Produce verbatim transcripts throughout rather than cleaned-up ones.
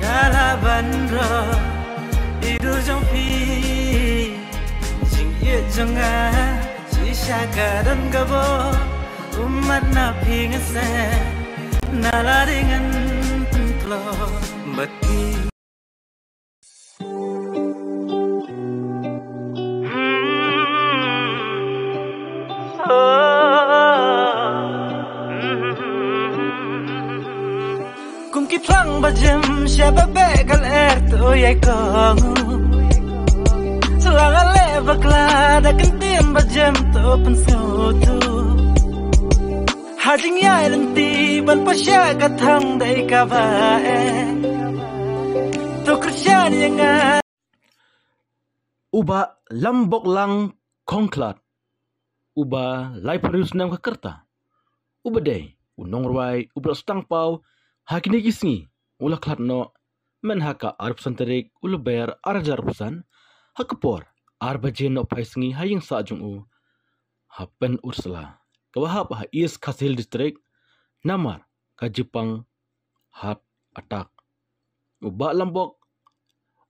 Nga la ban roi i dur jong phi, jingïeit jong nga shisha ka don kaba ummat na phi nga seh, na la dei ngan pynkloi bad phi. Kum ki tlang ba jem sha ba beh ka lyer to ïai kong u. Sla nga leh bakla da kyntien ba jem to pynsngewthuh. Ha jingïaid lynti ban poi sha ka thong dei kaba eh. To kyrshan ïa nga. U Bah Lamboklang Khongkhlad, uba laiphew hynriew snem ka rta, uba dei u nongrwai uba la sdang paw ha kine ki sngi, u la khlad noh mynha ka arphew san tarik u Lber ar hajar arphew san, ha ka por ar baje nohphai sngi ha ïing sah jong u ha Pynursla, kaba hap ha East Khasi Hills District, namar ka jingpang heart attack. U Bah Lambok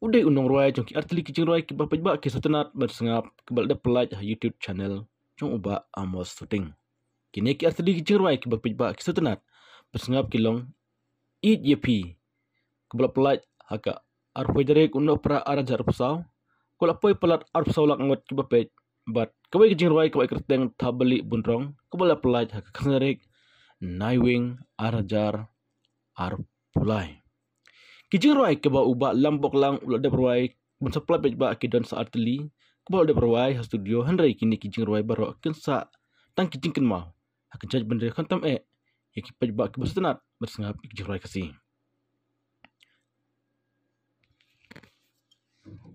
u dei u nongrwai jong ki artylli ki jingrwai kiba paidbah ki sngewtynnat bad sngap, kiba la dep pyllait ha YouTube channel jong u Bah Amos Suting. Kine ki artylli ki jingrwai kiba paidbah ki sngewtynnat bad sngap ki long Ïeit ïa phi, kaba la pyllait ha ka arphew tarik u Nohprah ar hajar arphew saw, kaba la poi palat arphew saw lak ngut kiba peit, bad kawei ka jingrwai kaba ai kyrteng Thapbalieh Bunrong, kaba la pyllait ha ka khyndai tarik Naiwieng ar hajar arphew lai. Ki jingrwai kiba u Bah Lamboklang u la dep rwai ban sa pyllait paidbah ki don sa artylli, kiba u la dep rwai ha studio, hynrei kine ki jingrwai baroh kin sah tang ki jingkynmaw ha ka jaitbynriew, khamtam eh ïa ki paidbah kiba sngewtynnat bad sngap ïa ki jingrwai Khasi.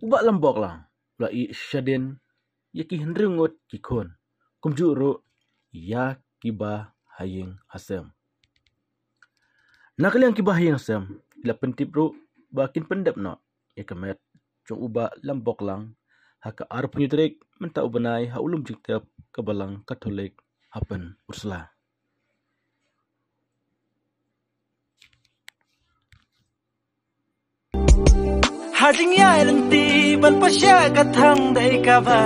U Bah Lamboklang u la ïeh shadien ïa ki hynriew ngut ki khun, kumjuh ruh ïa kiba ha ïing ha sem. Na ka liang kiba ha ïing ha sem, ki la pyntip ruh ba kin pyndep noh ïa ka met jong u Bah Lamboklang ha ka arphew hynñiew tarik mynta u bnai ha u lum jingtep ka Balang Katholik ha Pynursla. Ha jingïaid lynti ban poi sha ka thong dei kaba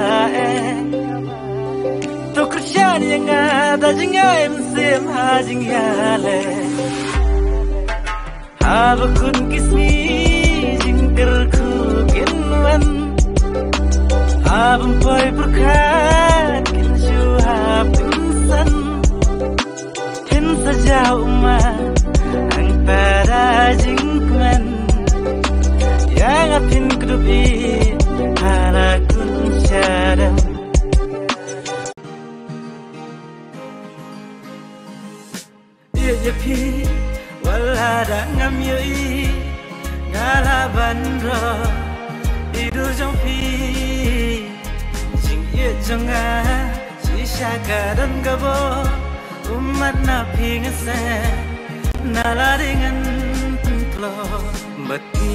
eh. To kyrshan ïa nga da jingïaid mynsiem ha jingïaleh. Haba khun ki sngi jingkyrkhu kin wan, haba poi pyrkhat kin shu hap pynsan. Phin sa jaw ma hangta da jingkmen, ïa nga phin kdup ïa la khun shadem. Ïeit ïa phi wat la da ngam ïohi, nga la ban roi i dur jong phi. Jingïeit jong nga shisha ka don kaba ummat na phi nga seh, na la dei ngan pynkloi bad phi.